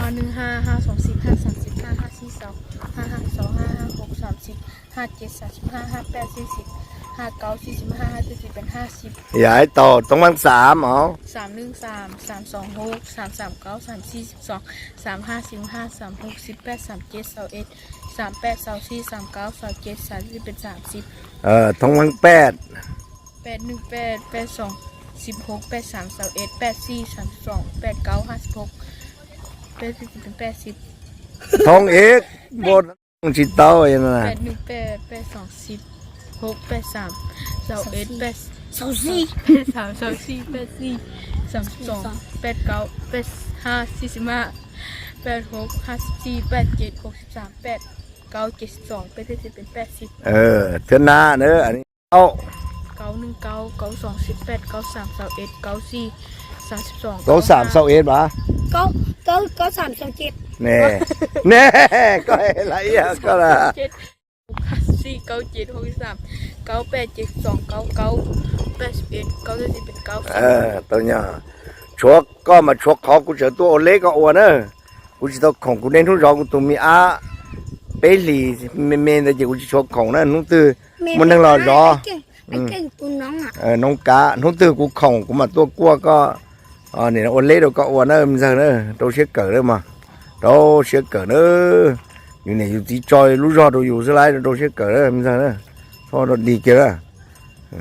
ຫ້າໜຶ່ງຫ້າ ຫ້າສອງສິບ ຫ້າສາມສິບຫ້າ ຫ້າສີ່ຊາວ ຫ້າຫ້າຊາວຫ້າ ຫ້າຫົກສາມສິບ ຫ້າເຈັດສາມສິບຫ້າ ຫ້າແປດສີ່ສິບ ຫ້າເກົ້າສີ່ສິບຫ້າ ຫ້າເຈັດສິບແປດ ຫ້າສິບ ຢາຍຕໍ່ ຕ້ອງວາງສາມ ເອົາ ສາມໜຶ່ງສາມ ສາມສອງຫົກ ສາມສາມເກົ້າ ສາມສີ່ສິບສອງ ສາມຫ້າສິບຫ້າ ສາມຫົກສິບແປດ ສາມເຈັດຊາວເອັດ ສາມແປດຊາວສີ່ ສາມເກົ້າຊາວເຈັດ ສາມສິບເອັດສາມສິບ ເອີ ທ້ອງວັງແປດ ແປດໜຶ່ງແປດ ແປດສອງສິບຫົກ ແປດສາມຊາວເອັດ ແປດສີ່ສາມສິບສອງ ແປດເກົ້າຫ້າສິບຫົກ ແປດສິບເປັນແປດສິບ ທ້ອງອີກ ບໍ່ ຊິເຕົ້າອີກນັ້ນນະ ແປດໜຶ່ງແປດ ແປດສອງສິບຫົກ ແປດສາມຊາວເອັດ ແປດ ຊາວສີ່ ແປດສາມຊາວສີ່ ແປດສີ່ສາມສິບສອງ ແປດເກົ້າແປດຫ້າສີ່ສິບຫ້າ ແປດຫົກຫ້າສິບສີ່ ແປດເຈັດຫົກສິບສາມ ແປດເກົ້າເຈັດສິບສອງ ແປດສິບເອັດເປັນແປດສິບ ເອີ ເທື່ອໜ້າເດີ ອັນນີ້ ເກົ້າ ເກົ້າໜຶ່ງເກົ້າ ເກົ້າສອງສິບແປດ ເກົ້າສາມຊາວເອັດ ເກົ້າສີ່ສາມສິບສອງ ເກົ້າສາມຊາວເອັດຫວາ ເກົ້າ ເກົ້າ ເກົ້າສາມຊາວເຈັດ ແນ່ ແນ່ ກໍໃຫ້ລະອຽດກໍລະ ເຈັດ ຫົກສິບສີ່ ເກົ້າເຈັດຫົກສິບສາມ ເກົ້າແປດເຈັດສິບສອງ ເກົ້າເກົ້າແປດສິບເອັດ ເກົ້າສິບເປັນເກົ້າສິບ ເອີ ໂຕຫຍ້າ ຊວກກໍມາຊວກຂໍ ກູເຈີຕົວໂອເລກໍອວນເອີ ກູຊິຕົກຂອງກູເນນທຸກຈອ ກູຕຸມມີອາ ເປລີ ເມເມນແຕ່ເຈ ກູຊິຊວກຂອງນະ ນຸງຕື້ ມັນທັງຫຼໍ່ຈອ ອືມ ເກັ່ງ ອືມ ເກັ່ງຕຸນນ້ອງອະ ເອີ ນ້ອງກະ ນຸງຕື້ ກູຂອງ ກູມາຕົວກວາກໍ ອໍ ນີ້ ໂອເລໂດກໍອວນເອີ ມັນຊັ້ນເອີ ໂຕຊຽກເກີເດີມາ ໂຕຊຽກເກີເດີ ຢູ່ນີ້ ຢູ່ຕີຈອຍ ລູກຈອດ ໂຕຢູ່ສະໄລ ໂຕຊຽກເກີເດີ ມັນຊັ້ນເອີ ພໍໂດດດີເກີເດີ ເອີ